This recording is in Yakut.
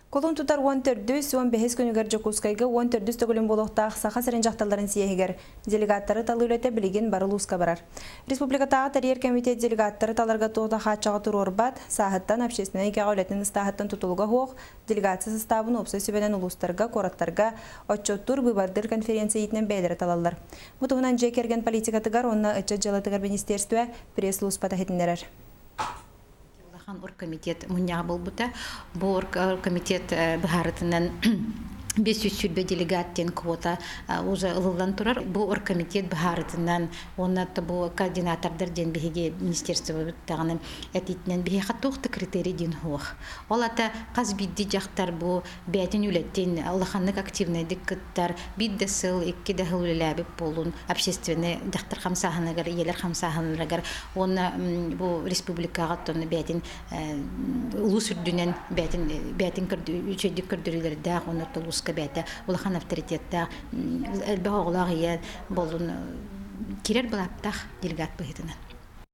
Кулун тутар 14-үс, 15 күнүгэр Дьокуускайга 14-үс төгүлүн буолуохтаах Саха сирин дьахталларын съеһигэр делегаттары талыы үлэтэ билигин бары улууска барар. Республикатааҕы тэрийэр комитет делегаттары таларга туох да хааччаҕы туруорбат, сааһыттан, общественнай эйгэҕэ үлэтин ыстааһыттан тутулуга суох, делегация састаабын уопсай сүбэнэн улуустарга, куораттарга отчуоттуур, быыбардыыр конференция иитинэн бэйэлэрэ талаллар. Бу туһунан дьиэ кэргэн политикатыгар уонна ыччат дьыалатыгар министиэристибэ пресс-службата иһитиннэрэр. Улахан оргкомитет мунньаҕа буолбута. Бу оргкомитет быһаарытынан 520 делегат диэн квота уже ылыллан турар. Бу оргкомитет быһаарытынан уонна бу координатордар диэн биһиги министерствобыт даҕаны этиитинэн биһиэхэ туох да критерий диэн суох. Ол ата хас биирдии дьахтар бу бэйэтин үлэтин улаханнык активнайдык кыттар, биир да сыл, икки да сыл үлэлээбит буолун общественный дьахтар хамсааһыныгар, ийэлэр хамсааһыннарыгар уонна бу республикаҕа оттон бэйэтин улуус үрдүнэн бэйэтин бэйэтин үчүгэйдик көрдөрүүлэрдээх уонна улууска бэйэтэ улахан авторитеттаах элбэх оҕолоох ийэ буолун кирэр былааптаах делегат быһыытынан.